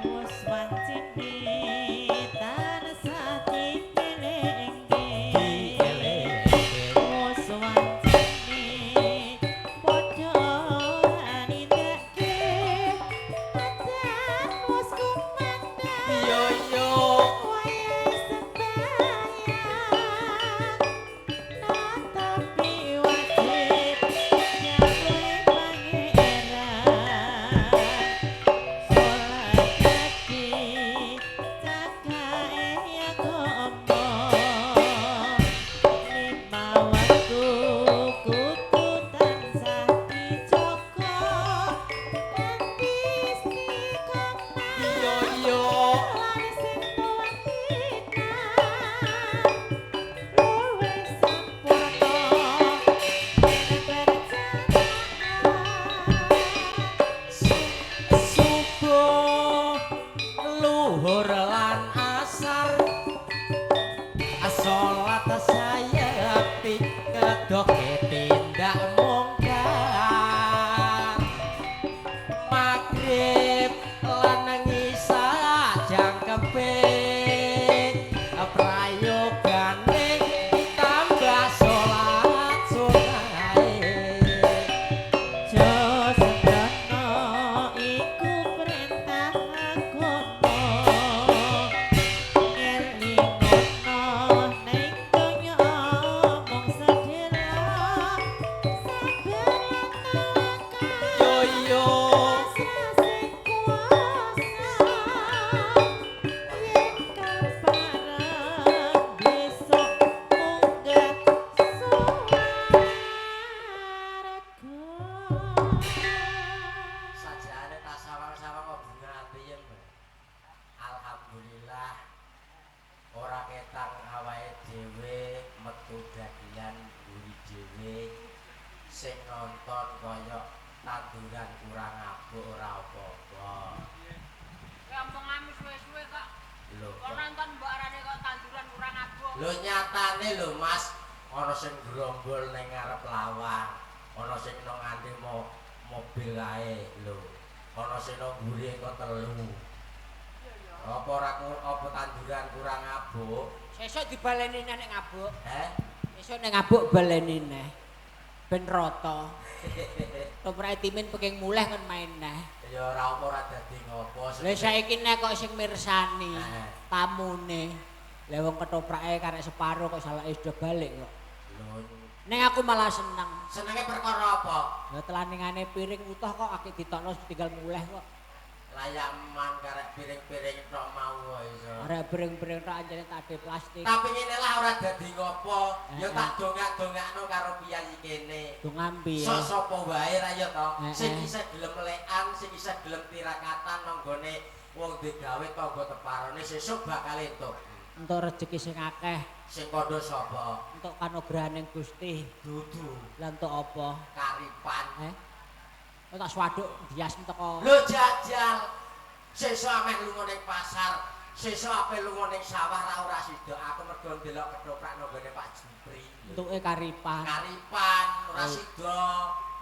Wes wancine tansah dielingke. Wes wancine padha nindakake adzan wis kumandhang. Iya iya. Wayah sembahyang natapi wajib nyawuhe pangeran. Salat dadi cakae agama, lima waktu kudu tansah dijaga kanthi istiqomah. Iya iya. Lan sing tuwatina luwih sampurna yen berjamaah. Subuh, luhur lan asar, salat sayekti ngedoke tindak mungkar. Magrib lan ngisa jangkepe prayogane ditambah salat sunahe. Jo sembrono iku perintah agama, ngelingono ning donya mung sedhela, sabar lan tawakal. Yo yo. Pasrah sing kuwasa, yen kapareng besok munggah swarga. Sajane tak sawang-sawang kok bunga ati yen. Alhamdulillah ora ketang awake dhewe metu dagelan mburi dhewe sing nonton kaya tanduran kurang abuk ora apa-apa. Ya omonganmu suwe-suwe kok. Lho, Kok nonton mbok arane kok tanduran kurang abuk. Lho nyatane lho Mas, ana sing grombol ning ngarep lawang, ana sing nang ngande mobil kae lho. Ana sing nang mburi kok telu. Apa ora apa tanduran kurang abuk? Sesuk dibaleni neh nek ngabuk. Heh? Sesuk nek ngabuk baleni neh. Ben rata. Toprake timin peking mulih kon main neh. Ya ora apa ora dadi ngopo. Lah saiki nek kok sing mirsani tamune. Lah wong ketoprake karek separo kok salake sudah balik kok. Lho, Nek aku malah seneng. Senenge perkara apa? Lah telaningane piring utuh kok akeh ditokno tinggal mulih kok. Layaman karek piring-piring tok mau kok iso. Arek piring-piring tok anjene tak ade plastik. Tapi ngene lah ora dadi ngopo, ya tak dongak-dongakno karo piyayi kene. Do ngambi. Sok sapa wae ra ya to, sing Heeh. isih gelem lekan, sing isih gelem tirakatan nang gone wong digawe tangga teparone sesuk bakal entuk. Entuk rejeki sing akeh, Sing kandha sapa? Entuk kanugrahaning Gusti. Dudu. Lah entuk apa? Karipan. Eh? Oh, tak swaduk bias teko. Lho jajal. Sesuk ameh lunga ning pasar, sesuk ape lunga ning sawah ra ora sida aku mergo ndelok ketoprak nang gone Pak Jupri. Entuke karipan. Karipan ora sida.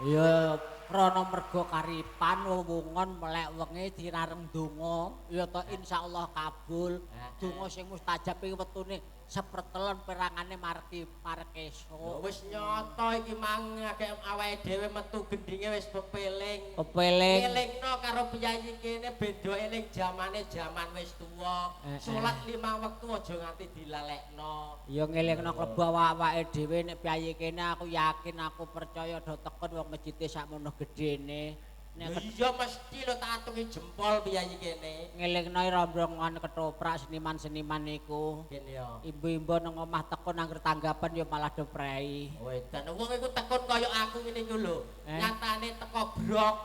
Ya krana mergo karipan wewungon melek wengi dirareng donga, ya to insyaallah kabul. Donga sing mustajab iki wetune sepretelon perangane marki parek esuk. Wis nyata iki mang akeh awake dhewe metu gendinge wis pepeling. Pepeling. Elingno karo piyayi kene beda eling jamane jaman wis tuwa. Salat 5 wektu aja nganti dilalekno. Ya ngelingno klebu awake dhewe nek piyayi kene aku yakin aku percaya do tekun wong masjide sakmono gedene. Nek Iya mesti lho tak atungi jempol piyayi kene. Ngelingno rombongan ketoprak seniman-seniman niku. Kene yo. Imbu-imbu nang omah tekun angger tanggapan ya malah do prei. Wedan wong iku tekun kaya aku ngene iku lho. Nyatane teko brok.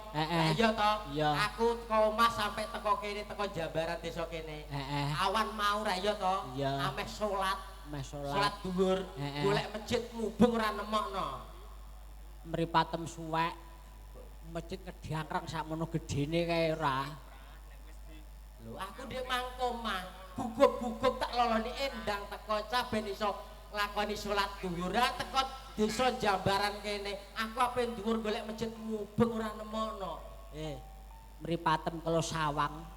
Iya to? Aku teko omah sampe teko kene teko Jambaran desa kene. Awan mau ra iya to? Ameh salat. Ameh salat. Salat dhuwur, golek masjid mubeng ora nemokno. Mripatem suwek. Masjid ngedangkrang sakmono gedene kae ora. Lho aku ndek mangko omah, gugup-gugup tak loloni endang teko cah ben iso nglakoni salat dhuwur. Teko desa Jambaran kene, aku ape dhuwur golek masjid mubeng ora nemokno. Mripatem kelo sawang.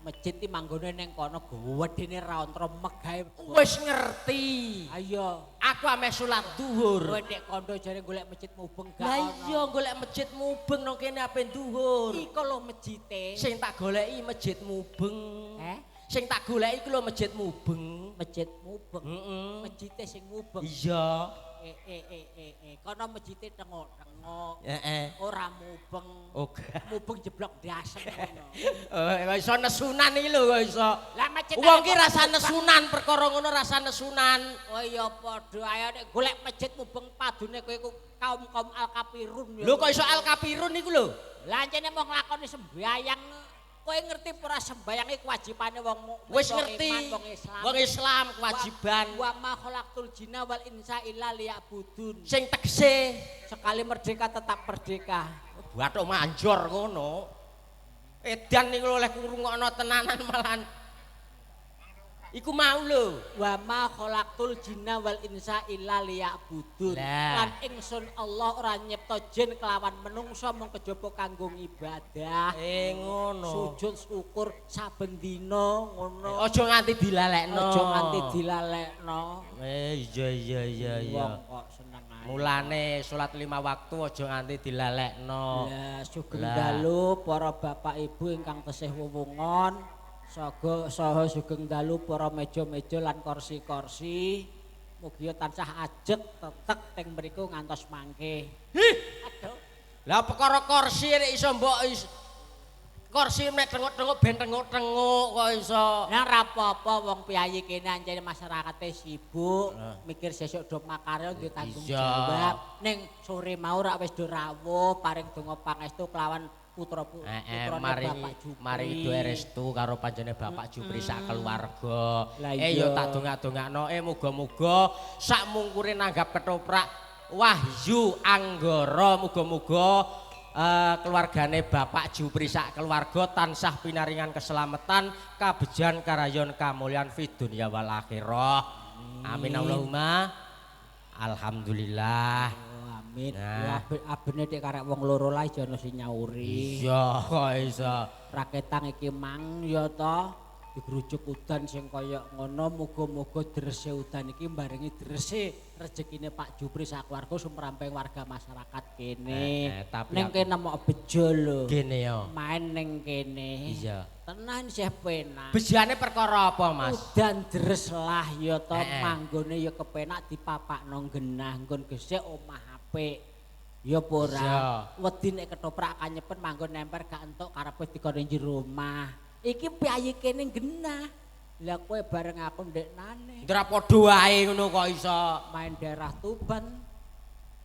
Masjid iki manggone ning kono gedene ra ontra megahe. Wis ngerti. Ayo, aku ame salat dhuwur. Kowe nek kondo jare golek masjid mubeng gak ono. Lah iya golek masjid mubeng nang kene ape dhuwur. Iku lho masjite. Sing tak goleki masjid mubeng. Sing tak goleki iku lho masjid mubeng. Masjid mubeng. Heeh. Masjite sing mubeng. Iya. Kono masjite tengok-tengok. Heeh. Ora mubeng. Oke. Mubeng jeblok ndasem ngono. Oh, iso nesunan iki lho kok iso. Lah masjid wong ki rasa nesunan perkara ngono rasa nesunan. Oh iya padha ayo nek golek masjid mubeng padune kowe iku kaum-kaum al-kafirun. Lho kok iso al-kafirun iku lho? Lah ancene mau nglakoni sembayang. Kowe ngerti ora sembayang iki kewajibane wong mukmin, wis ngerti wong Islam. Wong Islam kewajiban. Wa ma khalaqtul jinna wal insa illa liya'budun. Sing tegese sekali merdeka tetap merdeka. Bathuk manjor ngono. Edan niku oleh ngrungokno tenanan malahan. Iku mau lho. Wa ma khalaqtul jinna wal insa illa liya'budun. Lan ingsun Allah ora nyipta jin kelawan menungsa mung kejaba kanggo ngibadah. Ngono. Sujud syukur saben dina ngono. Aja nganti dilalekno. Aja nganti dilalekno. Iya. Wong kok seneng ae. Mulane salat 5 waktu aja nganti dilalekno. Lah sugeng dalu para bapak ibu ingkang tesih wewungon. Saha sugeng dalu para meja-meja lan kursi-kursi. Mugi tansah ajeg tetek teng mriku ngantos mangke. Hih. Aduh. Lah perkara kursi nek iso mbok kursi nek tengok-tengok ben tengok-tengok kok iso. Lah ora apa-apa wong piyayi kene ancene masyarakate sibuk, mikir sesuk do makarya duwe tanggung jawab. Ning sore mau rak wis do rawuh paring donga pangestu kelawan putra putrane Bapak Jupri. Maringi doa restu karo panjenengan Bapak Jupri sak keluarga. Ya tak dongak-dongakno muga-muga sak mungkure nanggap ketoprak Wahyu Anggara muga-muga keluargane Bapak Jupri sak keluarga tansah pinaringan keselamatan, kabejan karayon kamulyan fid dunya wal akhirah. Amin Allahumma. Alhamdulillah. Amin. Nah. Abene nek karek wong loro lae aja ono sing nyauri. Iya kok iso. Raketang iki mang ya ta digrujuk udan sing kaya ngono muga-muga drese udan iki mbarengi drese rejekine Pak Jupri sakeluarga sumramping warga masyarakat kene. Ning kene mok bejo lho. Kene ya. Main ning kene. Iya. Tenan isih penak. Bejane perkara apa, Mas? Udan dres lah ya ta manggone ya kepenak dipapakno genah nggon gesek omah apik. Ya apa ora? Wedi nek ketoprak kanyepen manggon nemper gak entuk karepe dikon jero omah. Iki piyayi kene genah. Lah kowe bareng aku ndeknane. Ora padha wae ngono kok iso. Main daerah Tuban.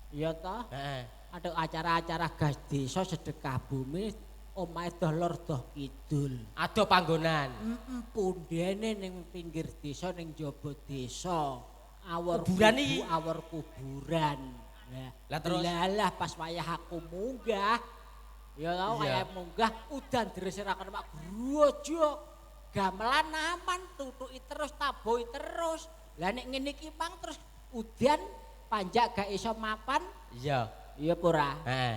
Ya ta? Heeh. Ada acara-acara gas desa sedekah bumi omahe doh lor doh kidul. Ado panggonan. Heeh, pundene ning pinggir desa ning jaba desa. Awor kuburan iki, awor kuburan. Lah terus lah pas wayah aku munggah. Ya tau kaya munggah udan deres ra kena grojok. Gamelan aman tutuki terus tabohi terus. Lah nek ngene iki mang terus udan panjak gak iso mapan. Iya. Iya apa ora?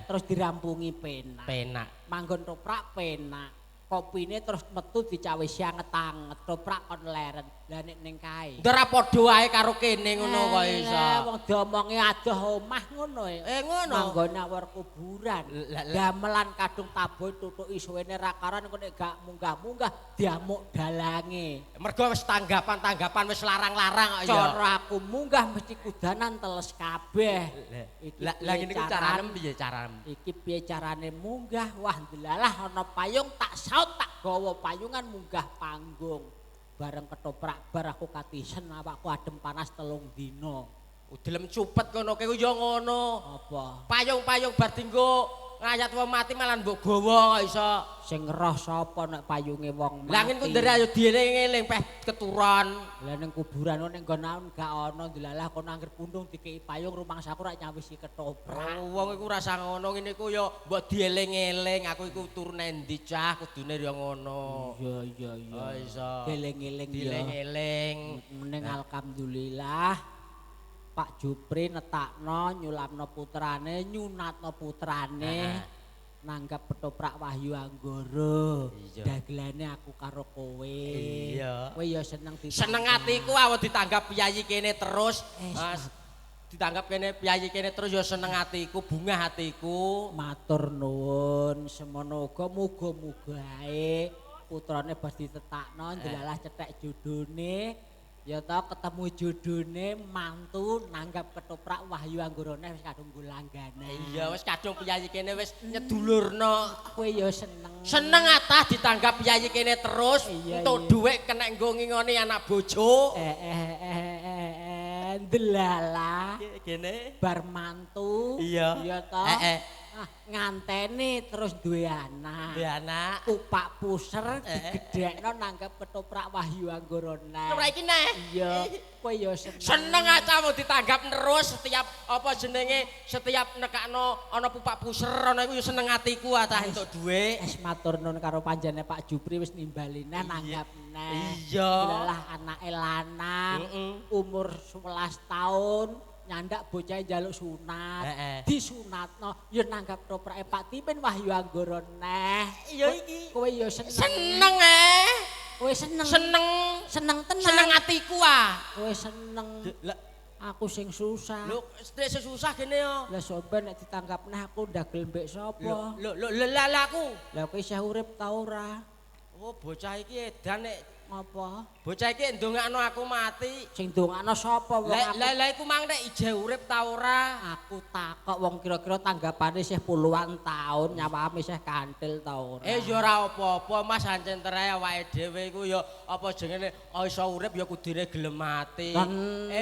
Terus dirampungi penak. Penak. Manggon toprak penak. Kopine terus metu dicawisi anget-anget, toprak kon leren. Lah nek ning kae. Ora padha wae karo kene ngono kok iso. Wong diomongi adoh omah ngono e. Ngono. Manggone awor kuburan. Gamelan kadung tabuh tutuki suwene ra karan engko nek gak munggah-munggah diamuk dalange. Mergo wis tanggapan-tanggapan wis larang-larang kok ya. Cara aku munggah mesti kudanan teles kabeh. Lah ngene iku carane piye carane? Iki piye carane munggah? Wah ndelalah ana payung tak saut tak gawa payungan munggah panggung. Bareng ketoprak bar aku katisen awakku adem panas 3 dina. Udelem cupet kono kuwi ya ngono. Apa? Payung-payung bar dinggo ngayat wong mati malah mbok gawa kok iso. Sing roh sapa nek payunge wong mati. Lah ngene ku ndere ayo dieling-eling peh keturon. Lah ning kuburan ning nggon gak ana ndelalah kono angger pundung dikeki payung rumangsaku rak nyawisi ketoprak. Wong iku rasa ngono ngene iku ya mbok dieling-eling aku iku turu nendi cah kudune ya ngono. Iya iya iya. Oh iso. Dieling-eling ya. Dieling-eling. Ning alhamdulillah Pak Jupri netakno nyulamno putrane, nyunatno putrane. Nanggap ketoprak Wahyu Anggara. Dagelane aku karo kowe. Iya. Kowe ya seneng ditanggap. Seneng atiku awet ditanggap piyayi kene terus. Mas, ditanggap kene piyayi kene terus ya seneng atiku, bungah atiku. Matur nuwun, semono uga muga-muga ae putrane bas ditetakno ndelalah cethek jodone. Ya ta ketemu jodone mantu nanggap ketoprak Wahyu Anggara wis kadung nggo langganan. Iya wis kadung piyayi kene wis nyedulurno. Kowe ya seneng. Seneng atah ditanggap piyayi kene terus entuk dhuwit kena nggo ngingoni anak bojo. Ndelalah. Kene bar mantu. Iya ta. Ah, nganteni terus duwe anak. Duwe anak. Upak puser digedhekno nanggap ketoprak Wahyu Anggara neh. Ketoprak iki neh. Iya, kowe ya seneng. Seneng aja mau ditanggap terus setiap apa jenenge setiap nekakno ana pupak puser ana iku ya seneng atiku atah entuk dhuwit. Wis matur nuwun karo panjenengan Pak Jupri wis nimbali neh nanggap neh. Iya. Lah anake lanang umur 11 tahun. Nyandak bocah njaluk sunat, disunatno, ya nanggap toprake Pak Timin Wahyu Anggara neh. Iya iki. Kowe ya seneng. Seneng Kowe seneng. Seneng. Seneng tenan. Seneng atiku ah. Kowe seneng. Lah aku sing susah. Lho, sing susah kene yo. Lah sampean nek ditanggap neh aku ndagel mbek sapa? Lho, lho, lha aku. Lah kowe isih urip ta ora? Oh, bocah iki edan nek Apa? Bocah iki ndongakno aku mati. Sing ndongakno sapa wong aku? Lah iku mang nek ijeh urip ta ora? Aku takok wong kira-kira tanggapane isih puluhan tahun, nyawame isih kantil ta ora? Ya ora apa-apa Mas, ancen tere awake dhewe iku ya apa jenenge iso urip ya kudune gelem mati.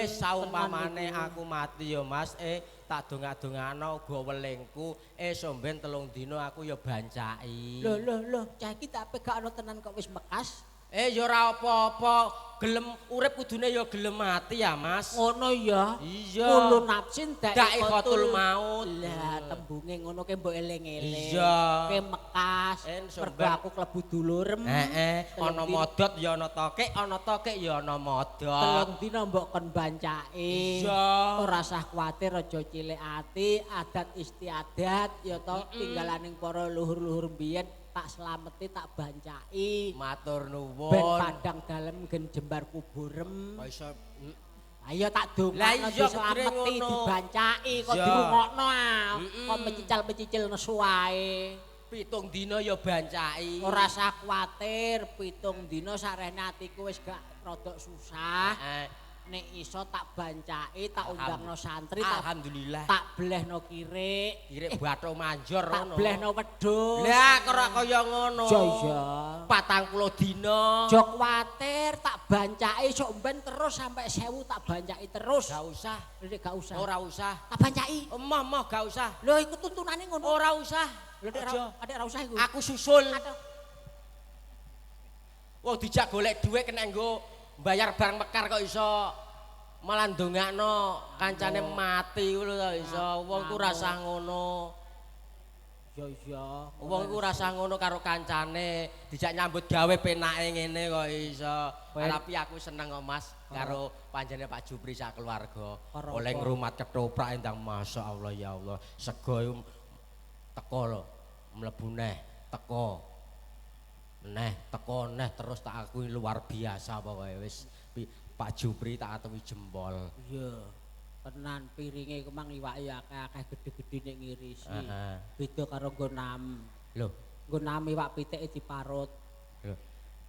Saumpamane aku mati ya Mas, tak dongak-dongakno uga welingku, somben 3 dina aku ya bancaki. Lho lho lho, cah iki tak pegakno tenan kok wis mekas. Ya ora apa-apa, gelem urip kudune ya gelem mati ya, Mas. Ngono ya. Iya. Kulo nafsin da'iqatul maut. Lah tembunge ngono ke mbok eling-eling. Iya. Ke mekas, mergo aku klebu dulurem. Heeh, ana modot ya ana tokek, ana tokek ya ana modot. 3 dina mbok kon bancake. Iya. Ora usah kuwatir, aja cilik ati, adat istiadat ya to tinggalaning para luhur-luhur mbiyen. Tak selameti, tak bancai. Matur nuwun. Ben padang dalem gen jembar kuburem. Kok iso? Ayo tak dongakno diselameti, dibancai kok dirungokno ah. Kok mecicil-mecicil nesu ae. 7 dina ya bancai. Ora usah kuwatir, 7 dina sarehne atiku wis gak rodok susah. Nek iso tak bancai, tak undangno santri, tak alhamdulillah. Tak blehno kirik. Kirik bathuk manjor ngono. Tak blehno wedhus. Lah kok ora kaya ngono. Iya. 40 dina. Aja kuwatir, tak bancai sok mben terus sampai 1000 tak bancai terus. Gak usah. Lho gak usah. Ora usah. Tak bancai. Emoh-emoh gak usah. Lho iku tuntunane ngono. Ora usah. Lho ora usah iku. Aku susul. Wong dijak golek dhuwit kena nggo bayar barang mekar kok iso malah ndongakno kancane mati ku lho iso. Wong ku rasah ngono. Iya iya. Wong iku rasah ngono karo kancane, dijak nyambut gawe penake ngene kok iso. Tapi aku seneng kok Mas karo panjenengan Pak Jupri sak keluarga. Oleh ngrumat ketoprak endang masyaallah ya Allah. Sego iku teko lho, mlebu neh teko. Neh teko neh terus tak akui luar biasa pokoke wis. Pak Jupri tak atuhi jempol. Iya. Tenan piringe iku mang iwake akeh-akeh gedhe-gedhe nek ngirisi. Heeh. Beda karo nggonam. Lho, Nggonam iwak pitike diparut. lho.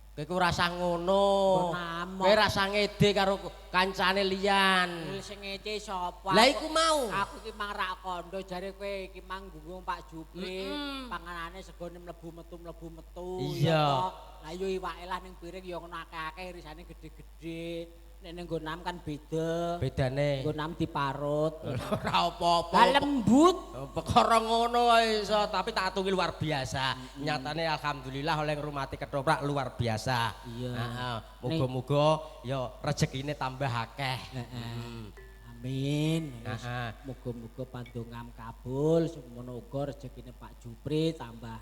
Kowe ku ora usah ngono. Nggonam. Kowe ora usah ngede karo kancane liyan. Sing ngece sapa? Lah iku mau. Aku iki mang rak kandha jare kowe iki mang gunggung Pak Jupri, panganane segone mlebu metu mlebu metu. Iya. Toh. Lah yo iwake lah ning piring yo ngono akeh-akeh irisane gedhe-gedhe. Nek ning nggonam kan beda. Bedane. Nggonam diparut. Ora apa-apa. Lah lembut. Perkara ngono wae iso, tapi tak atungi luar biasa. Nyatane alhamdulillah oleh ngrumati ketoprak luar biasa. Iya. Heeh. Muga-muga ya rezekine tambah akeh. Heeh. Amin. Wis, Heeh. Muga-muga pandongam kabul, semono uga rezekine Pak Jupri tambah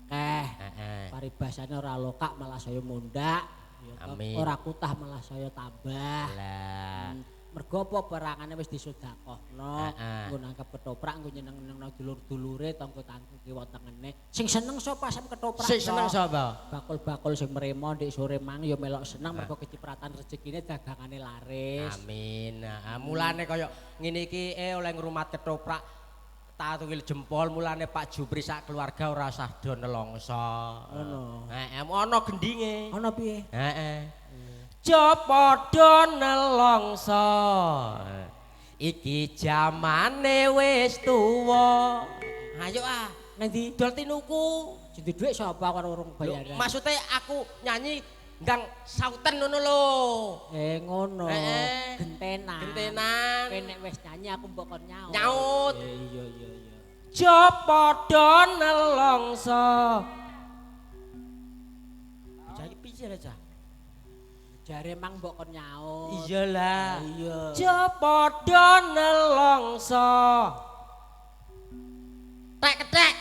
akeh. Heeh. Paribasane ora lokak malah saya mundak. Ya toh. Amin. Ora kutah malah saya tambah. Lah. Mergo apa barangane wis disedekahno, Heeh. nggo nangkep ketoprak, nggo nyeneng-nyenengno dulur-dulure, tangga-tangga kiwa tengene. Sing seneng sapa asem ketoprak? Sing seneng toh? sapa? Bakul-bakul sing mremo ndek sore mang ya melok seneng mergo kecipratan rezekine dagangane laris. Amin. Nah, mulane kaya ngene iki oleh ngrumat ketoprak tak atungil jempol mulane Pak Jupri sak keluarga ora usah do nelongso. Ngono. Heeh, ana gendinge. Ana piye? Heeh. Ja padha nelongso. Iki jamane wis tuwa. Ayo ah, Nang ndi? dol tinuku. Sing duwe dhuwit sapa karo urung bayaran? Maksude aku nyanyi ndang sauten ngono lho. Ngono. Heeh. Gentenan. Gentenan. Kowe nek wis nyanyi aku mbok kon nyaut. Nyaut. Iya iya iya. Ja padha nelongso. Bocah iki piye lho, Cah? Jare mang mbok kon nyaut. Iya lah. Iya. Ja padha nelongso. Tek kethek.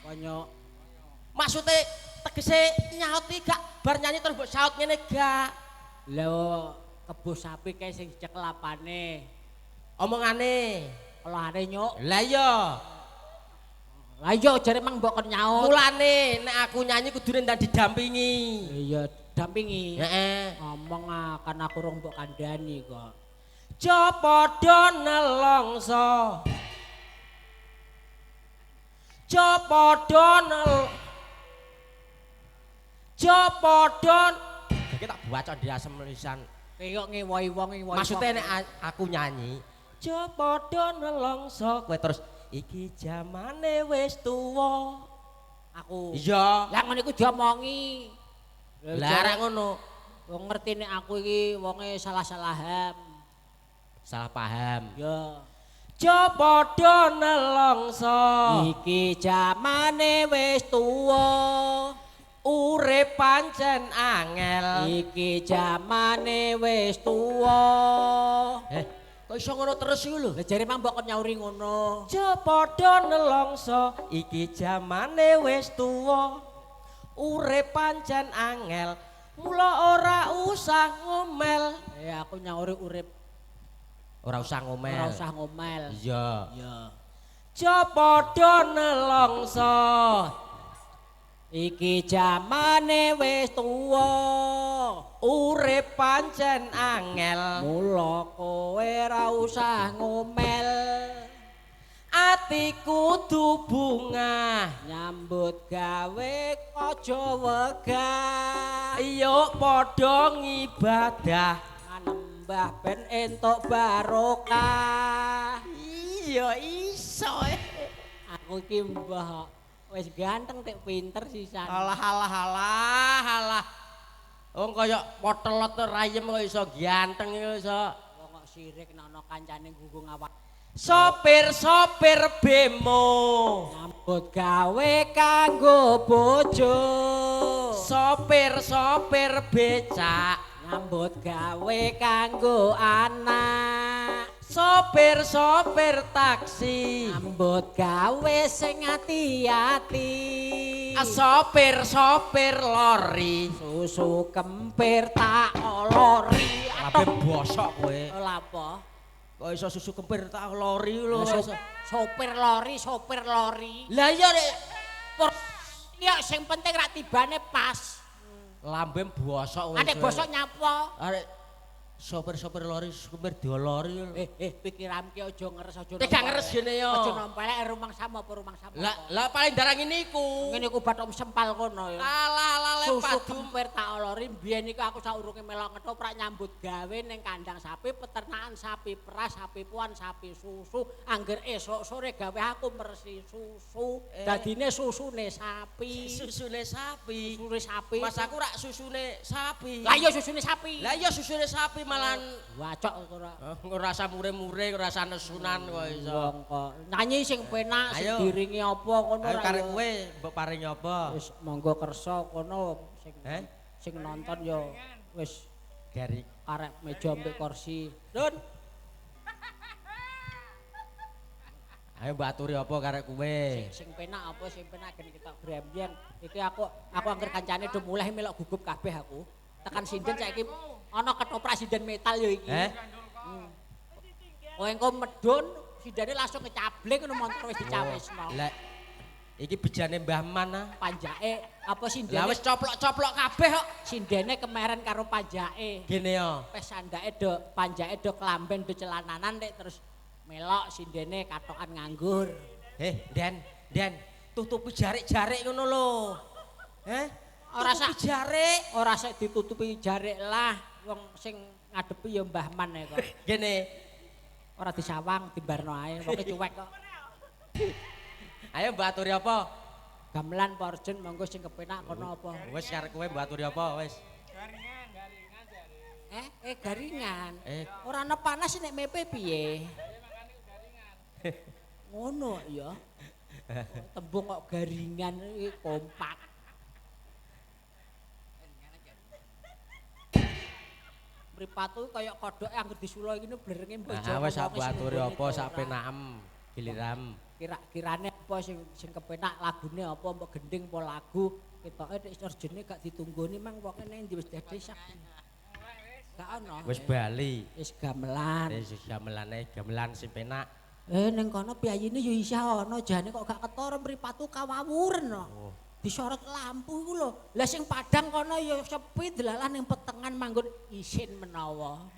Konyok. Maksude tegese nyaut iki gak bar nyanyi terus mbok saut ngene gak. Lha kebo sapi kae sing dicekel apane? Omongane. Kelahane nyuk. Lah iya. Lah iya jare mang mbok kon nyaut. Mulane nek aku nyanyi kudune ndang didampingi. Iya, dampingi. Heeh. Ngomong ah, kan aku rong mbok kandhani kok. Ja padha nelongso. Ja padha nel Ja padha Iki tak baca di asem lisan. Kowe kok ngewohi wong ngewohi. Maksude nek aku nyanyi, ja padha nelongso kowe terus iki jamane wis tuwa. aku. Iya. Lah ngono iku diomongi. Lah ora ngono. Wong ngerti nek aku iki wonge salah-salahan. Salah paham. Ya. Ja padha nelongso. Iki jamane wis tuwa. Urip pancen angel. Iki jamane wis tuwa. Kok iso ngono terus iku lho? Lah jare mang mbok kon nyauri ngono. Ja padha nelongso, iki jamane wis tuwa. Urip pancen angel, mula ora usah ngomel. Aku nyauri urip Ora usah ngomel. ora usah ngomel. Iya. Iya. Ja padha nelongso. Iki jamane wis tuwa. Urip pancen angel. Mula kowe ora usah ngomel. Atiku kudu bungah. Nyambut gawe aja wegah. Yuk padha ngibadah. Manembah ben entuk barokah. Iya iso. Aku iki mbah wis ganteng tek pinter sisan. Alah alah alah alah. Wong kaya potelot rayem kok iso ganteng iso. Wong kok sirik nek ana kancane gunggung awak. Sopir-sopir bemo. Nyambut gawe kanggo bojo. Sopir-sopir becak. Nyambut gawe kanggo anak. Sopir-sopir taksi. Nyambut gawe sing ati-ati. Sopir-sopir lori. Susu kempir tak olori. Lambe bosok kowe. Lha apa? Kok iso susu kempir tak lori lho. Sopir lori, sopir lori. Lah iya nek Ya sing penting rak tibane pas. lambe bosok kowe. Nek bosok nyapa? Arek Sopir-sopir lori sopir diolori. Pikiran ki aja ngeres aja. Tidak ngeres gene yo. Aja nempelek rumangsamu apa rumangsamu. Lah paling darang ini iku. Ngene iku bathok sempal kono ya. Alah susu padu. Kempir tak olori mbiyen iku aku saurunge melok ngetoprak nyambut gawe ning kandang sapi, peternakan sapi peras, sapi puan, sapi susu. Angger esuk sore gawe aku meresi susu. Dadine susune sapi. Susune sapi. Susune sapi. Mas aku rak susune sapi. Lah iya susune sapi. Lah iya susune sapi malan wacok ora. Ora usah mure-mure, ora usah nesunan kok iso. Wong kok nyanyi sing penak, sing diringi apa kono ora. Ayo karek kowe mbok paringi apa? Wis monggo kersa kono sing sing nonton ya wis gari karek meja mbek kursi. Dun. Ayo mbok aturi apa karek kowe? Sing penak apa sing penak gen ketok brembyeng. Iki aku angger kancane do mulih melok gugup kabeh aku. Tekan sinden saiki ana ketoprak sinden metal ya iki. Kowe engko medun sindene langsung kecablek ngono montor wis dicawisno. Lah iki bejane Mbah Man ah. Panjake apa sindene? Lah wis coplok-coplok kabeh kok. Sindene kemeren karo panjake. Gene yo. Wis sandake do panjake do klamben do celananan nek terus melok sindene katokan nganggur. Den, tutupi jarik-jarik ngono lho. Ora sak jarik, ora sak ditutupi jarik lah. Wong sing ngadepi ya Mbah Man kok. Gene. Ora disawang, dimbarno ae, wonge cuwek kok. Ayo mbok aturi apa? Gamelan Porjen monggo sing kepenak kono apa? Wis karek kowe mbok aturi apa wis? Garingan, garingan jare. Garingan. Ora ana panas nek mepe piye? Ngono ya. Tembung kok garingan iki kompak. Mripatu kaya kodhok angger disula iki blerenge mbok jare. Wis aku aturi apa sak penakem giliram. Kira-kirane apa sing kepenak lagune apa mbok gending apa lagu ketoke nek urgene gak ditunggoni mang wonge ning ndi wis dadi sak. Gak ono. Wis bali. Wis gamelan. Wis gamelane gamelan sing penak. Ning kono piyayine ya isih ana jane kok gak ketara mripatu kawawuren kok. Disorot lampu iku lho. Lah sing padang kono ya sepi delalah ning petengan manggon isin menawa.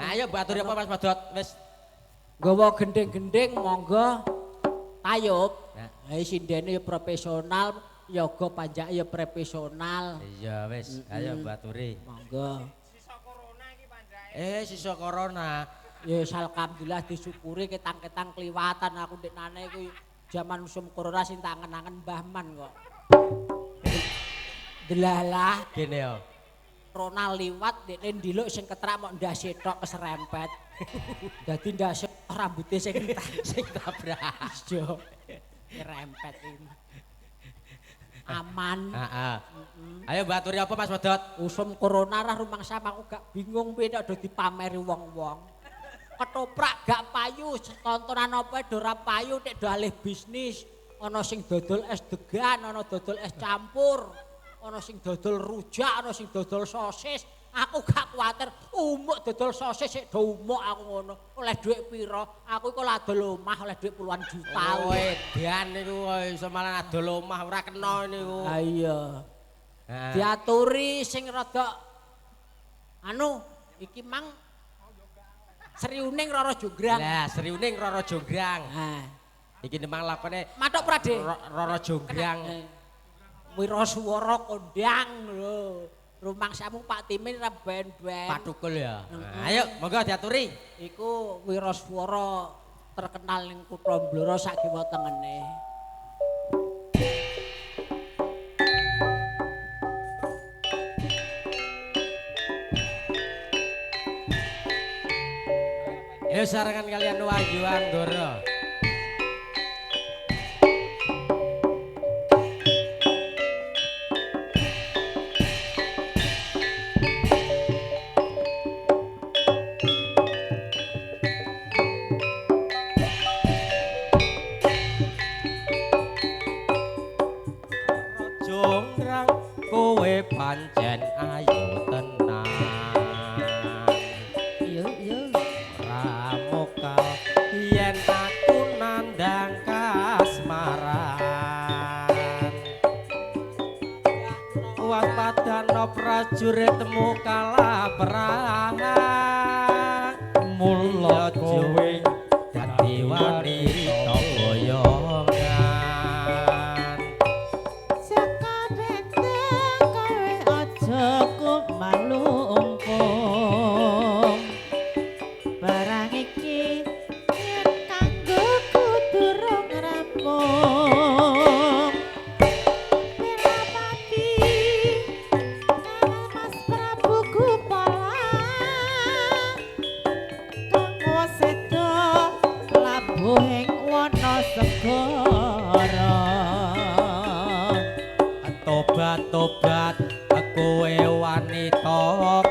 Ayo mbok aturi apa Mas Madot wis nggawa gending-gending monggo tayub. Ha sindene ya profesional, yoga panjake ya profesional. Iya wis, ayo mbok aturi. Monggo. Sisa corona iki panjake. Sisa corona. Ya alhamdulillah disyukuri ketang-ketang kliwatan aku ndeknane iku jaman musim corona sing tak angen-angen Mbah Man kok. Delalah gene yo. Corona liwat ndekne ndiluk sing ketrak mok ndase tok keserempet. Dadi ndase rambute sing sing tabrak. Yo. Kerempet iki. Aman. Heeh. Ayo mbok aturi apa Mas Modot? Usum corona rah rumangsa aku gak bingung piye nek do dipameri wong-wong. Ketoprak gak payu, tontonan apa do ora payu nek do alih bisnis. Ana sing dodol es degan, ana dodol es campur, ana sing dodol rujak, ana sing dodol sosis. Aku gak kuwatir umuk dodol sosis sik do umuk aku ngono. Oleh dhuwit pira? Aku iku adol omah oleh dhuwit puluhan juta. Oh, edan niku iso malah adol omah ora kena niku. Ha iya. Diaturi sing rada anu iki mang Sriuning Roro Jonggrang. Lah, Sriuning Roro Jonggrang. Ha. Iki nemang lakone Mathuk Prade. Roro Jonggrang. Wiraswara kondang lho. Rumangsamu Pak Timin ra ben-ben. Patukul ya. Ayo monggo diaturi. Iku wiraswara terkenal ning kutha Blora sak kiwa tengene. Ayo sarangan kalian Wahyu Anggoro. Jonggrang kowe pancen ayu tenan. Yo yo. Ramokal yen aku nandang kasmaran. Waspadana prajuritmu kalah perang. Mung Wirapati Kang Mas Prabu Gupala kang seda labuh ing wana segara. Tobat-tobat kowe wanita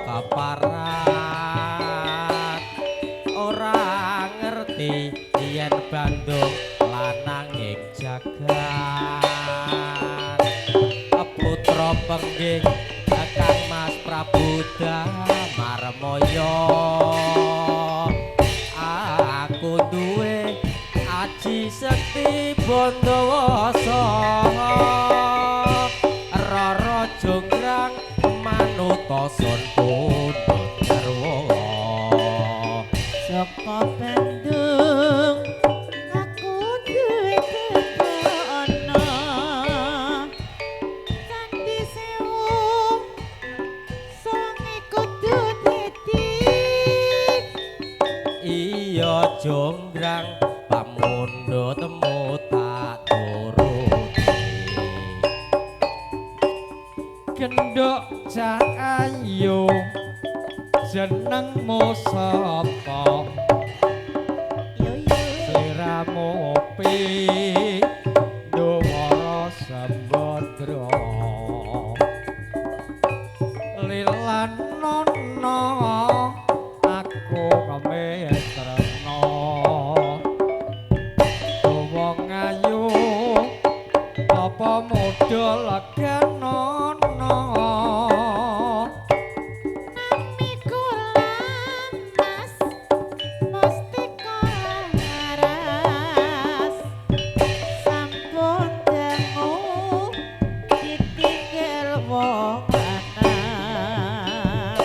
keparat, ora ngerti yen Bandung lanang ing jagat. Putra pengging Kang Mas Prabu Damarmaya, aku duwe aji sekti Bondowasa. Rara Jonggrang manuta sun pundhut garwa. Saka Bandung aku duwe kebana Candi Sewu songe kudu dadi. Iya Jonggrang pamundhutmu tak turuti. Gendhok cah ayu jenengmu sapa? Yo yo Sliramu pindhuwara sembadra lilan nono aku kemetresna. Wong ayu apa modho leganono? Nami kula Mas Mustika Laras sampun dangu ditinggal wong lanang.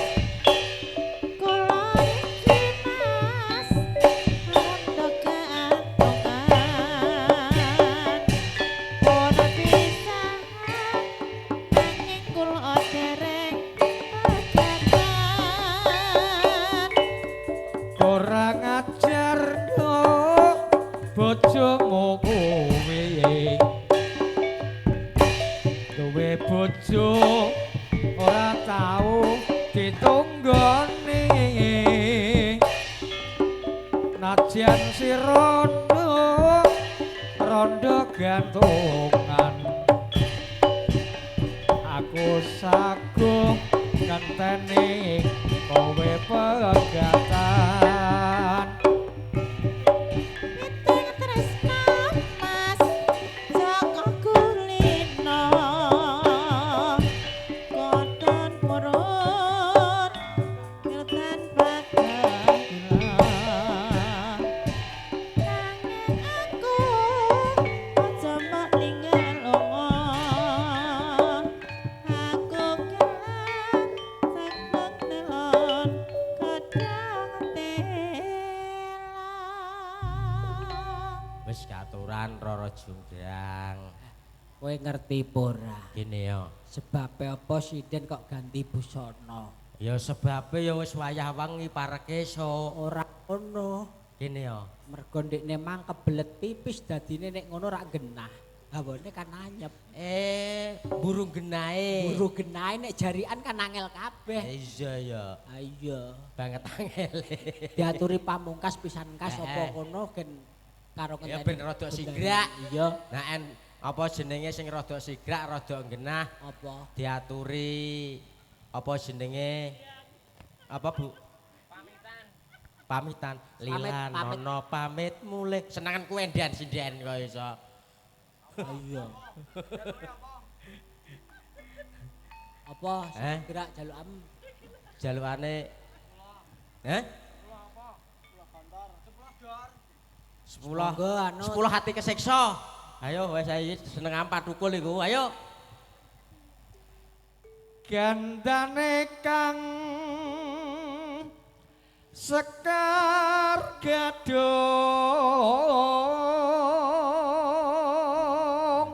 Kula iki Mas rondo gantungan pun pisahan nanging kula dereng pegatan. Kurang ajar nduk bojomu kuwi, duwe bojo ora tau ditunggoni. Najan si rondo rondo gantungan aku saguh ngenteni kowe pegatan. Piting tresna Mas Joko Kulino koton purun miltan pagila nanging aku aja mbok ninggal lunga aku kelang saklek nelon kadang tela. Wis katuran Rara Jonggrang. Kowe ngerti apa ora? Gini ya. Sebabe apa sinden kok ganti busana? Ya sebabe ya wis wayah wengi parek esuk. Ora ngono. Gini ya. Mergo ndekne mang kebelet pipis dadine nek ngono rak genah. Hawane kan anyep. Burung genahe. Buru genahe nek jarian kan angel kabeh. Iya ya. Ha iya. Banget angele. Diaturi pamungkas pisan kas apa Eh. kono gen karo Ya ngenteni. ben rada sigrak. Iya, Nah en apa jenenge sing rada sigrak, rada genah apa? diaturi apa jenenge apa Bu? Pamitan. Pamitan. Lilan pamit. nono pamit mulih. Senengan kuwe ndan sinden kok iso. Iya. Apa Eh? gerak jaluk am Jalukane Eh? 10 Monggo, anu. 10 hati kesiksa. Ayo wis ayo seneng ampat tukul iku. Ayo. Gandane kang sekar gadung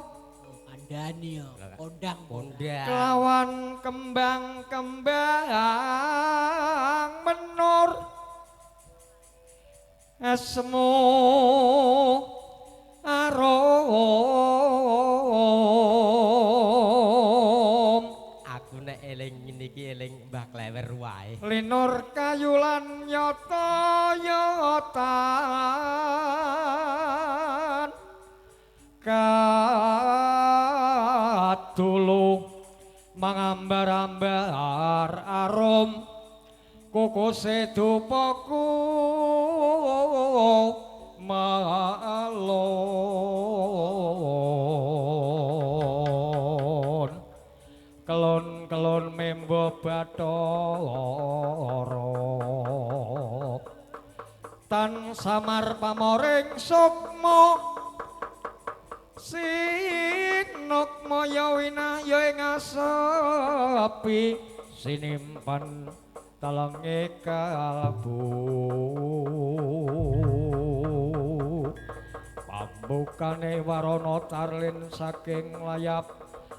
kandhani ya, kondang. Kondang. kelawan kembang-kembang menur esmu arum. Aku nek eling ngene iki eling Mbah Klewer wae. Linur kayu lan nyata yotan kadulu mangambar-ambar arum kukuse dupaku malon kelon-kelon membo bathara tan samar pamoring sukma sinukmaya winaya ing asepi sinimpen telenge kalbu pambukane warana tarlin saking layap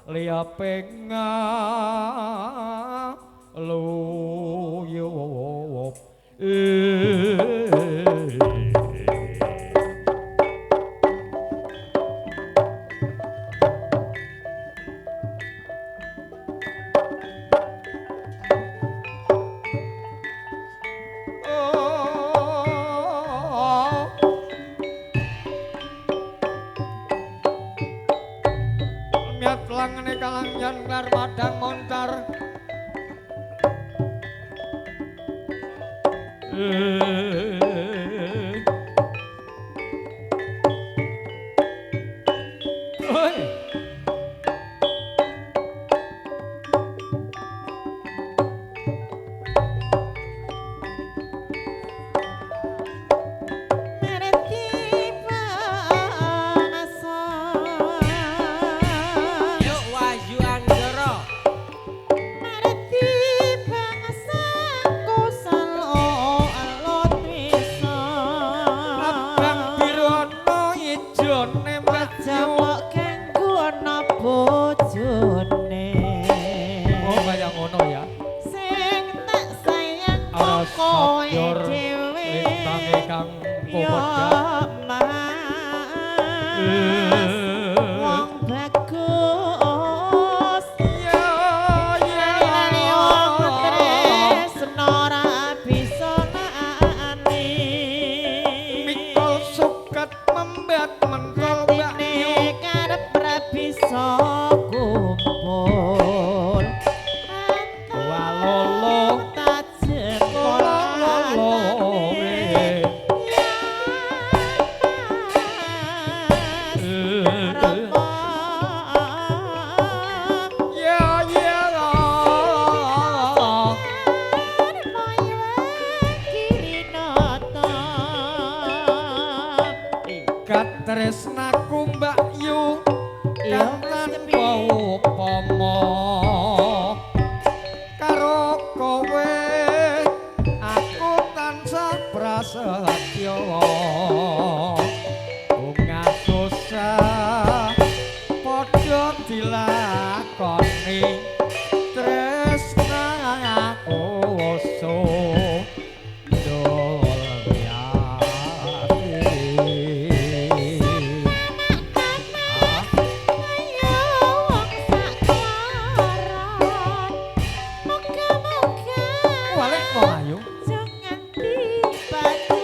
liyaping ngaluyup. Miat langene kalangyan klar padang montar. Oi. Merti bangsa Yuk Wahyu Anggara. Merti bangsa kusal alot wisa Abang biru ana ijone Mbak Yu. Jawok kanggo ana bojone. Oh kaya ngono ya. Sing tak sayang Ana kowe satyor dhewe lintange kang ya pepedhak. Mas wong bagus Ya ya. lali wong tresno ora bisa lali. Mikul suket membat mentol Mbak Yu. Atine karep ra bisa kumpul. Walolo Tajem lolo. Ya ya. Katresnaku Mbak Yu Iya, kang Mas, tanpa kepiye? upama karo kowe aku tansah prasetya bunga susah padha dilakoni tresnaku Walik wong ayu. Jangan dibatu.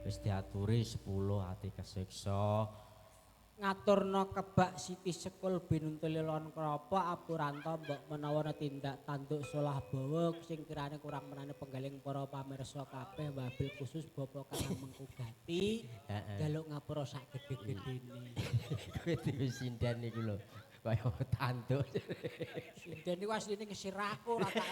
Wis diaturi 10 ati kesiksa. Ngaturna kebak Siti Sekul binuntul lon krapa apuranta mbok menawa ana tindak tanduk solah bawa sing kirane kurang menane penggaling para pamirsa kabeh wabil khusus bapak kang mengku gati njaluk ngapura sak gedhe-gedhene. Kowe dhewe sinden niku lho kaya tanduk. Sinden niku asline ngesir aku ora tak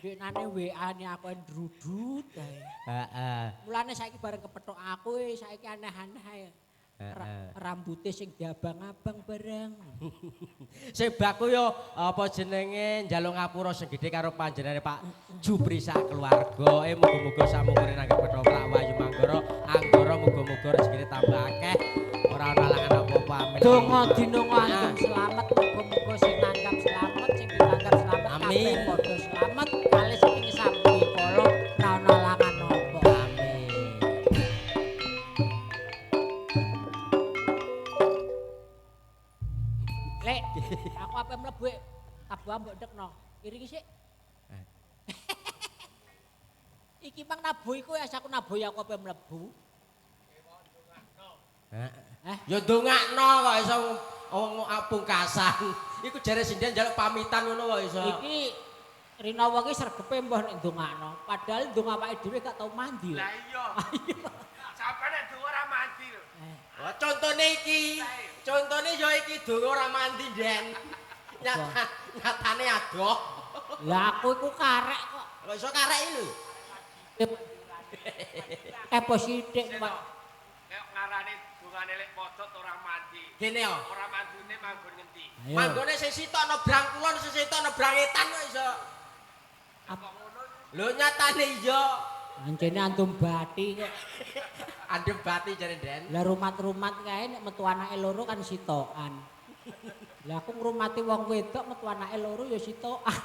ndeknane WA-ne aku ndrudut ae. Heeh. Mulane saiki bareng kepethuk aku saiki aneh-aneh ae. Rambute sing diabang-abang bareng. Sing baku yo apa jenenge njaluk ngapura sing gedhe karo panjenengane Pak Jupri sak keluarga. Muga-muga samungkure nanggap ketoprak Wahyu Manggara, Anggara muga-muga rezekine tambah akeh, ora ana alangan apa-apa. Amin. Donga dinonga antum selamat, muga-muga sing nanggap selamat, sing ditanggap selamat, kabeh padha selamat, kalih sing sambi kala ora ana alangan apa. Amin. Lek, aku ape mlebu tabuh mbok ndekno. Iringi sik. Iki mang nabuh iku ya aku nabuh aku ape mlebu. Heeh. Ya ndongakno kok iso wong pungkasan. Iku jare sinden njaluk pamitan ngono kok iso. Iki rina wengi sregepe mbah nek ndongakno. Padahal ndonga awake dhewe gak tau mandi. Lah iya. Sampe nek donga ora mandi lho. Wah, contone iki. Contone ya iki donga ora mandi, Den. Nyatane adoh. Lah aku iku karek kok. Kok iso karek iki lho. Apa sithik, Pak? Nek ngarani dongane lek podot ora mandi. Gene yo. Ora mandune manggon ngendi? Manggone sing sitok nebrang kulon, sing sitok nebrang etan kok iso. Apa Lho nyatane iya. Ancene antum bati kok. Andem bati jare, Den. Lah rumat-rumat kae nek metu anake loro kan sitokan. Lah aku ngrumati wong wedok metu anake loro ya sitokan.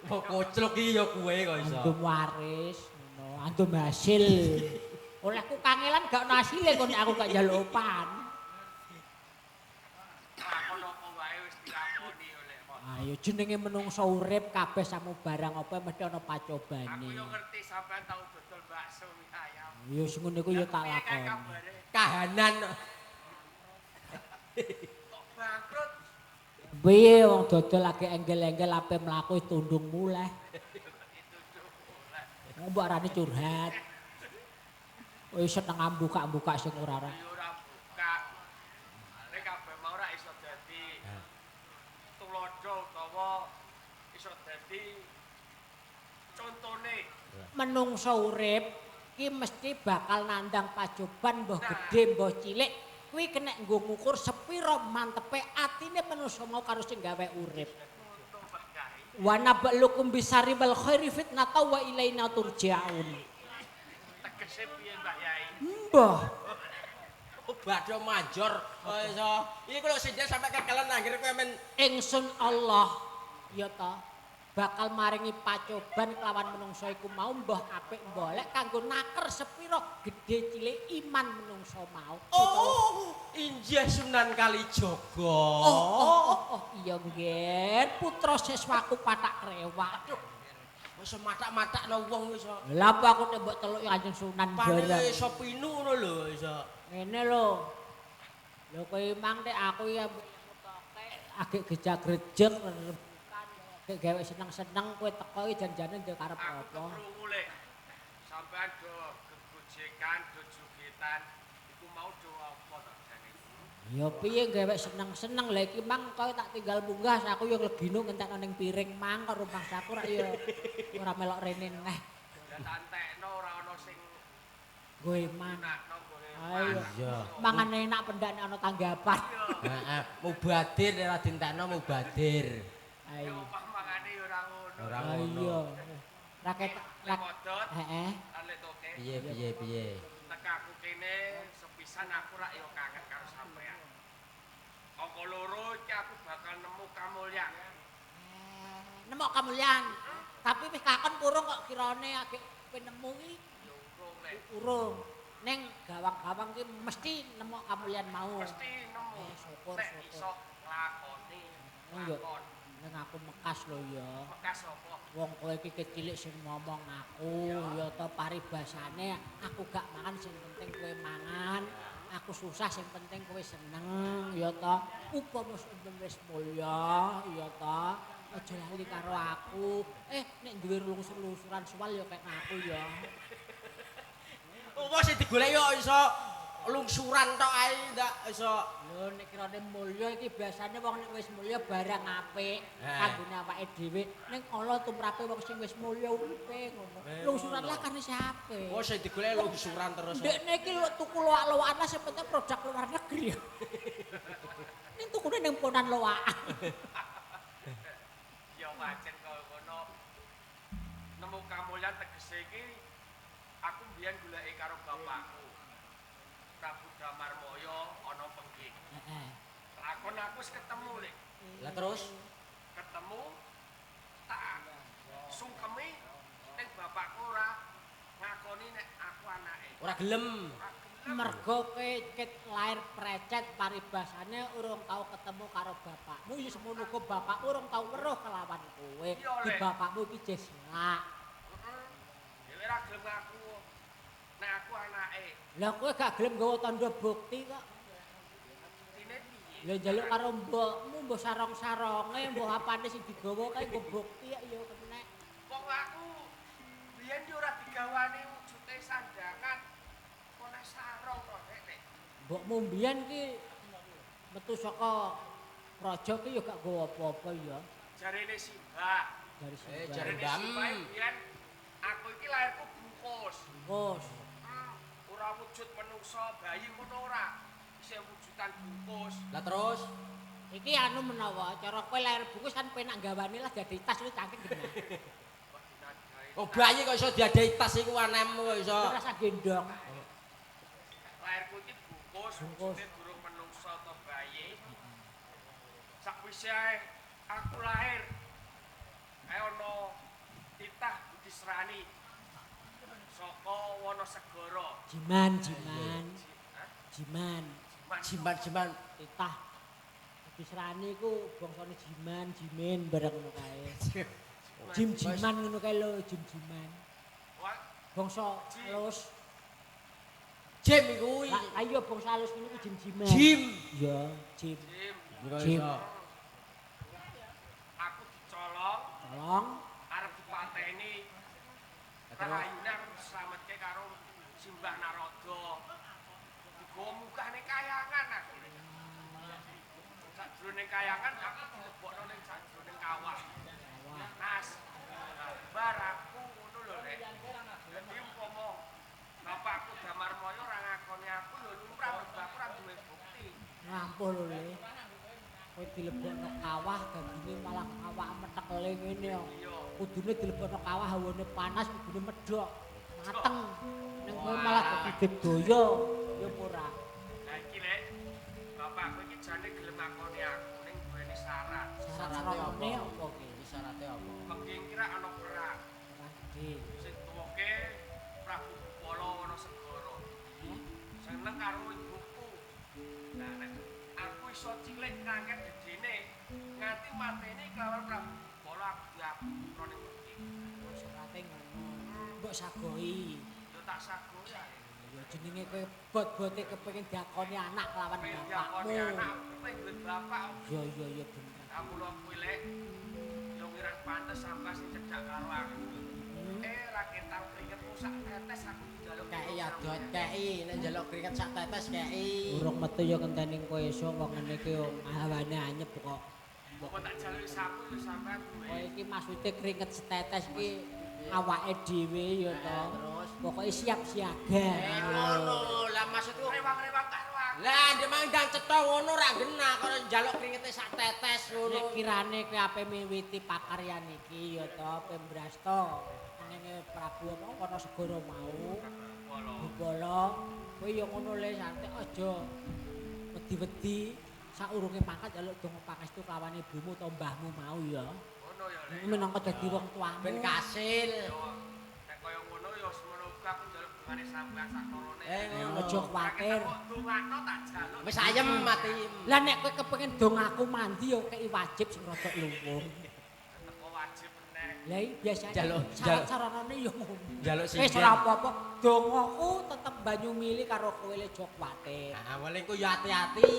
Kok koclok iki ya kowe kok iso. Antum waris ngono, antum hasil. Olehku kangelan gak ono hasile kok nek aku gak njaluk opan. Lakon apa wae wis dilakoni oleh podot. Ayo jenenge menungso urip kabeh samubarang apa mesti ana pacobane. Aku yo ngerti sampean tau dodol bakso mie ayam. Ya sing ngono iku ya tak lakoni. Kahanan kok bangkrut. Piye wong dodol lagi enggel-enggel ape mlaku tundung muleh. Wong mbok arani curhat. Wis seneng buka-buka sing ora-ora. Ya ora buka. Nek kabeh mau ora iso dadi tulodo utawa iso dadi contone. Menungso urip ki mesti bakal nandang pacoban mbah gedhe mbah cilik. Kuwi kena nggo ngukur sepira mantepe atine manungsa mau karo sing gawe urip. Wa nabluukum bisarri wal khairi fitnata wa ilaina turja'un. Tegese piye Mbah Yai? Mbah. Oh badhe manjur kok iso. Iki lho sinden sampe kekelen anggere kowe men ingsun Allah ya ta bakal maringi pacoban kelawan menungso iku mau mbah apik mbah elek kanggo naker sepira gedhe cilik iman menungso mau. Oh, injih Sunan Kalijaga. Oh, iya nggih, putra siswaku patak krewak. Aduh. Wis matak-matakno wong iso. Lha apa aku nek mbok teluk Kanjeng Sunan bareng. Iso pinu ngono lho iso. Ngene lho. Lho kowe mang nek aku ya metoke agek gejag-grejeg rebukan gawe seneng-seneng kowe teko iki janjane ndek karep apa. Aku krungu le. Sampean do gegojekan, do jogetan, iku mau do apa to jane? Ya piye gawe seneng-seneng lha iki mang kowe tak tinggal munggah aku yo legino ngentekno ning piring mang karo rumangsaku rak yo ora melok rene neh. Lah tak entekno ora ana sing nggo eman. Ayo. Mangan enak pendak nek ana tanggapan. Heeh, mubadir nek ora dintekno mubadir. Ayo. Mangane yo ora ngono. Ora ngono. Iya. Raket modot. Heeh. Piye piye piye. Tekaku kene sepisan aku rak yo kangen karo sampean. Angka loro iki aku bakal nemu kamulyan. Nemu kamulyan. Tapi wis kakon kurung kok kirane agek kowe nemu iki. Yo urung lek. Urung. Ning gawang-gawang ki mesti nemu kamulyan mau. Mesti nemu. Syukur nek syukur. Iso nglakoni. Iya. Lakon. Ning aku mekas lho ya. Mekas apa? Wong kowe iki kecilik sing ngomong aku, ya to paribasane aku gak mangan sing penting kowe mangan. Aku susah sing penting kowe seneng, ya to. Upama wis mulya, ya to. Aja lali karo aku. Nek duwe lungsur-lungsuran suwal ya kek aku ya. Apa sing digoleki kok iso lungsuran tok ae ndak iso. Lho nek kirane mulya iki biasane wong nek wis mulya barang apik kanggone awake dhewe. Ning ala tumrape wong sing wis mulya uripe ngono. Lungsuran lah kan isih apik. Oh sing digoleki lungsuran terus. Ndekne iki lho tuku loak-loakan lah sing penting produk luar negeri. Ning tukune ning ponan loakan. Ya wajan kaya ngono. Nemu kamulyan tegese iki aku mbiyen goleki karo bapakku. Prabu Damarmaya ana Pengging. Heeh. Lakon aku wis ketemu, Lek. Lah terus ketemu tak sungkemi ning bapakku ora ngakoni nek aku anake. Ora gelem. Ora gelem. Mergo kowe ket lair precet paribasane urung tau ketemu karo bapakmu, ya semono uga bapakmu urung tau weruh kelawan kowe. Di bapakmu iki jeh selak. Heeh. Dhewe ora gelem ngaku nek aku anake. Lah kowe gak gelem nggawa tandha bukti kok. Buktine piye? Lah njaluk karo mbokmu, mbok sarong-saronge, mbok apane sing digawa kae nggo bukti ya kenek. Wong aku biyen yo ora digawani wujude sandangan. Oleh sarong kok nek. Mbokmu mbiyen ki metu saka praja ki ya gak nggawa apa-apa ya. Jarene Simbah. Jare Simbah. Jare Simbah biyen aku iki lahirku bungkus. Bungkus. Ora wujud menungso bayi ngono ora. Isih wujudan bungkus. Lah terus iki anu menawa cara kowe lahir bungkus kan penak gawane lah dadi tas kuwi cangking genah. Oh bayi kok iso diadahi tas iku anehmu kok iso. Ora usah gendong. Lahirku iki bungkus, wujude durung menungso atau bayi. Sakwise ae aku lahir ae ana titah Budi Serani saka Wonosegara. Jiman, jiman. Jiman. Jiman, jiman. Titah Budi Serani iku bangsane jiman, jimin bareng ngono kae. Jim-jiman ngono kae lho, jim-jiman. Bangsa alus. Jim iku. Lah iya bangsa alus ngene iku jim-jiman. Jim. Iya, jim. Jim. Aku dicolong. Colong. Arep dipateni. Rahayune arep dislametke karo Simbah Narada. Digowo mukane kayangan aku. Sajroning kayangan aku dilebokno ning sajroning kawah. Nas. Bar aku ngono lho, Rek. Dadi umpama bapakku Damarmaya ora ngakoni aku ya lumrah mergo aku ora duwe bukti. Ngampuh lho, Le. Kowe dilebokno kawah dadine malah awak metekle ngene yo. Kudune dilebokno kawah hawane panas kudune medhok mateng. Ning kowe malah dadi digdaya ya apa ora? Lah iki, Lek. Bapakku iki jane gelem ngakoni aku ning duweni syarat. Syarate apa ki? Syarate apa? Pengging kira ana perang. Perang gedhe. Sing tuweke Prabu Bupala Wonosegara. Seneng karo ibuku. Nah, nek aku iso cilik ngangket gedene nganti mateni kelawan Prabu Bupala aku diapura ning Pengging. Syarate ngono. Mbok sagoi. Ya tak sagoi ae. Ya jenenge kowe bot-bote kepengin diakoni anak kelawan bapakmu. Diakoni anak, kowe duwe bapak. Ya ya ya bener. Aku lho kuwi Lek. Yo ngira pantes sampeyan sing cedhak karo aku. Ra ketang keringetmu sak tetes aku njaluk. Kei adot kei nek njaluk keringet sak tetes kei. Urung metu ya kenteni kowe esuk wong ngene iki hawane anyep kok. Kok tak jaluki sapu ya sampean duwe. Kowe iki maksude keringet setetes iki awake dhewe ya to. Terus pokoke siap siaga. Ngono, lah maksudku rewang-rewang karo aku. Lah ndek mang ndang cetha ngono ra genah kok njaluk kringete sak tetes ngono. Nek kirane kowe ape miwiti pakaryan iki ya to, Pembrasta jenenge Prabu apa Wonosegara mau. Bupala. Kowe ya ngono le santek aja wedi-wedi saurunge pangkat njaluk donga pangestu kelawan ibumu utawa mbahmu mau ya. Ngono ya Le. Minangka dadi wong tuamu. Ben kasil. Nek kaya ngono ya semono uga aku njaluk dongane sampean sak lorone. Eh, Aja kuwatir. Kok dongakno tak jaluk. Wis ayem mati. Lah nek kowe kepengin dongaku mandi ya kei wajib sing rada luwung. Teko wajib meneh. Lah iki biasane Jaluk- syarat saranane ya ngono. Jaluk Wis sinden. ora apa-apa, dongaku tetep banyu mili karo kowe le aja kuwatir. Nah, paling ku ya ati-ati.